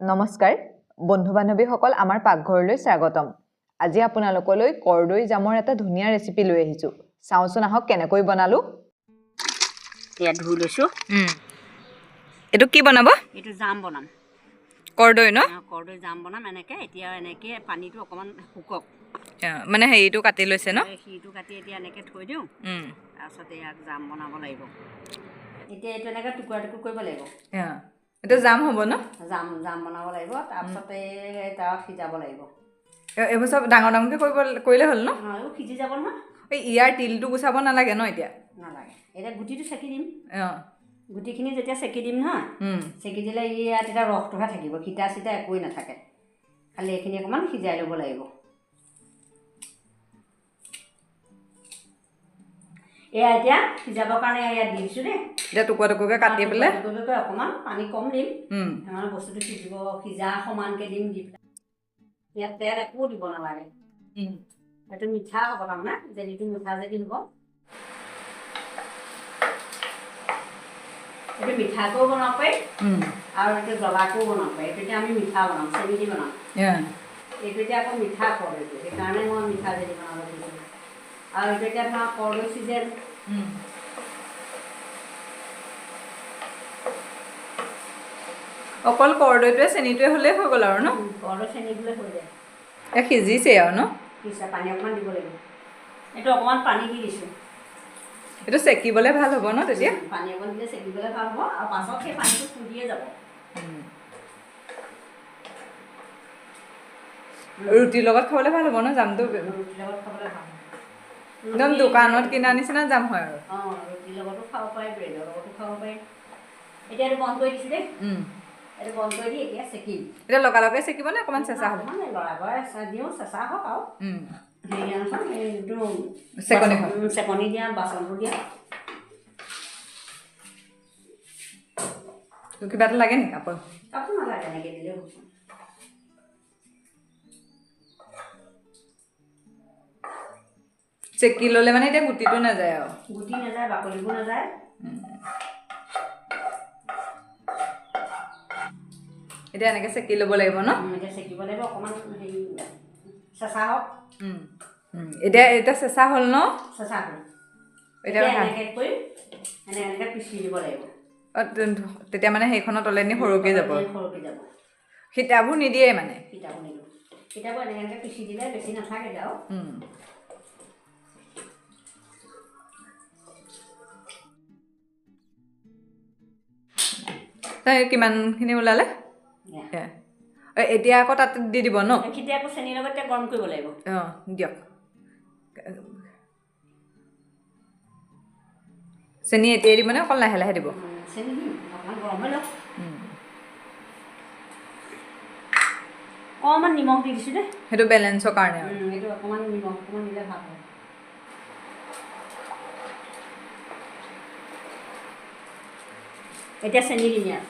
নমস্কাৰ বন্ধু বান্ধৱীসকল, আমাৰ পাকঘৰলৈ স্বাগতম। আজি আপোনালোকলৈ কৰদৈ জামৰ এটা ধুনীয়া ৰেচিপি লৈ আহিছোঁ। চাওঁচোন আহক কেনেকৈ বনালোঁ। ইয়াত ধুই লৈছোঁ। এইটো কি বনাব? এইটো জাম বনাম, কৰদৈ ন? কৰদৈ জাম বনাম। এনেকৈ এতিয়া এনেকৈ পানীটো অকণমান শুকক, মানে হেৰিটো কাটি লৈছে ন? সিটো কাটি এতিয়া এনেকৈ থৈ দিওঁ। তাৰপিছত ইয়াক জাম বনাব লাগিব। এতিয়া এইটো এনেকৈ টুকুৰা টুকুৰ কৰিব লাগিব। এইটো জাম হ'ব ন? জাম জাম বনাব লাগিব। তাৰপিছতে তাত সিজাব লাগিব। এইবোৰ চব ডাঙৰ ডাঙৰকৈ কৰিব কৰিলে হ'ল ন? এইবোৰ সিজি যাব নহয়। এই ইয়াৰ তিলটো গুচাব নালাগে ন এতিয়া? নালাগে। এতিয়া গুটিটো চেকি দিম। গুটিখিনি যেতিয়া চেকি দিম নহয়, চেকি দিলে ইয়াত তেতিয়া ৰসটোহে থাকিব, সিটা চিটা একোৱেই নাথাকে। খালি এইখিনি অকণমান সিজাই ল'ব লাগিব। এয়া এতিয়া সিজাবৰ কাৰণে ইয়াত দি দিছোঁ দেই। এতিয়া টুকুৰা টুকুৰকৈ কাটি পেলাই টুকুৰা অকণমান পানী কম দিম, মানে বস্তুটো সিজিব, সিজা সমানকৈ দিম। দি পেলাই ইয়াত তেল একো দিব নালাগে। এইটো মিঠা হ'ব, তাৰমানে জেলিটো মিঠা জেলি হ'ব। এইটো মিঠাকৈও বনাব পাৰি আৰু এইটো জ্বলাকৈও বনাব পাৰি। এইটো এতিয়া আমি মিঠা বনাম, চেনি দি বনাম। এইটো এতিয়া আকৌ মিঠা কৰদৈটো, সেইকাৰণে মই মিঠা জেলি বনাব খুজিছোঁ। আৰু এইটো এতিয়া ধৰা কৰদৈ চিজন। অকল কৰদৈটোৱে চেনিটোৱে হ'লেই হৈ গ'ল আৰু ন? কৰদৈ চেনি হ'লে হৈ যায়। এতিয়া সিজিছে আৰু ন? সিজিছে, পানী অকণমান দিব লাগিব। এইটো অকণমান পানী দি দিছোঁ। এইটো চেকিবলৈ ভাল হ'ব ন তেতিয়া? পানী অকণ দিলে চেকিবলৈ ভাল হ'ব, আৰু পাছত সেই পানীটো খুন্দিয়ে যাব। ৰুটিৰ লগত খাবলৈ ভাল হ'ব ন জামটো? ৰুটিৰ লগত খাবলৈ ভাল হ'ব। একদম দোকানত কিনা নিচিনা জাম হয় আৰু। অঁ, ৰুটিৰ লগতো খাব পাৰি, ব্ৰেডৰ লগতো খাব পাৰি। এতিয়া এইটো বন্ধ কৰি দিছোঁ দেই। এইটো বন্ধ কৰি দি এতিয়া চেকিম। এতিয়া লগালগে চেকিব নে অকণমান চেঁচা হ'ব? মানে লৰাই দিওঁ, চেঁচা হওক আৰু। এইটো চেকনি দিয়া, বাচনটো দিয়া। কিবা এটা লাগে নেকি কাপোৰ? কাপোৰ নালাগে, এনেকৈ দিলেও হ'ব। চেকি ল'লে মানে এতিয়া গুটিটো নাযায় আৰু? গুটি নাযায়, বাকলিবোৰ নাযায়। এতিয়া এনেকৈ চেকি ল'ব লাগিব ন? এতিয়া চেকিব লাগিব, অকণমান হেৰি চেঁচা হওক। এতিয়া এতিয়া চেঁচা হ'ল ন? চেঁচা হ'ল। এতিয়া এনেকৈ কৰি এনেকৈ পিচি দিব লাগিব। তেতিয়া মানে সেইখনৰ তলেদি সৰকি যাব। সৰকি যাব। সীতাবোৰ নিদিয়ে মানে? সীতাবোৰ নিদিওঁ। সীতাবোৰ এনেকৈ এনেকৈ পিচি দিলে বেছি নাথাকে আৰু। কিমানখিনি ওলালে? এতিয়া আকৌ তাত দি দিব ন? এতিয়া আকৌ চেনিৰ লগত গৰম কৰিব লাগিব। অঁ, দিয়ক। চেনি এতিয়াই দিব নে অকণ লাহে লাহে দিব? চেনি দিম, অকণমান গৰম হৈ লওক। অকণমান নিমখ দি দিছোঁ দেই, সেইটো বেলেঞ্চৰ কাৰণে। এইটো অকণমান নিমখ অকণমান দিলে ভাল হয়। এতিয়া চেনি দিম ইয়াত।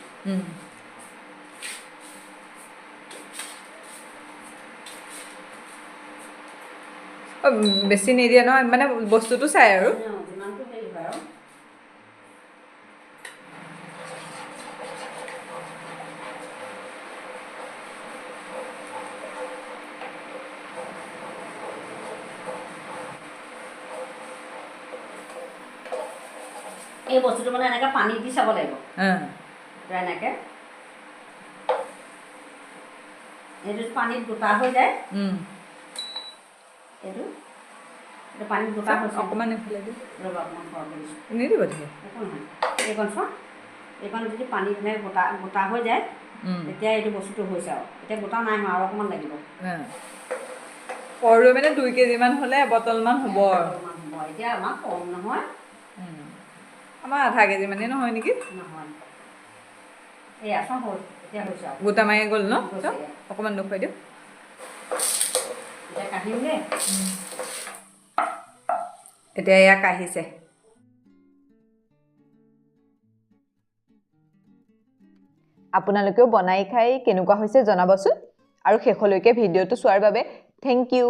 বেছি নিদিয়ে নহয়, মানে বস্তুটো চাই আৰু। যিমানটো হেৰি হয় আৰু। এই বস্তুটো মানে এনেকৈ পানী দি চাব লাগিব। এনেকৈ এইটো পানীত গোটা হৈ যায়। এইটো এইটো পানীত গোটা হৈছে। অকণমান এইফালে দি ৰ'বা, অকণমান সৰহকৈ দিছোঁ। নিদিব তেতিয়া? একো নহয়। এইকণ চোৱা, এইকণ যদি পানীত এনেকৈ গোটা গোটা হৈ যায়, তেতিয়া এইটো বস্তুটো হৈছে আৰু। এতিয়া গোটা নাই হোৱা, আৰু অকণমান লাগিব। কৰদৈ মানে 2 কেজিমান হ'লে এবটলমান হ'ব আৰু। হ'ব। এতিয়া আমাৰ কম নহয়, আমাৰ আধা কেজি মানে নহয় নেকি? নহয়। এয়া চোৱা হ'ল, এতিয়া হৈছে আৰু। গোটা মাৰি গ'ল ন? অকণমান দেখুৱাই দিয়ক। এতিয়া কাঢ়িম দেই। এতিয়া এয়া কাঢ়িছে। আপোনালোকেও বনাই খাই কেনেকুৱা হৈছে জনাবচোন। আৰু শেষলৈকে ভিডিঅ'টো চোৱাৰ বাবে thank U.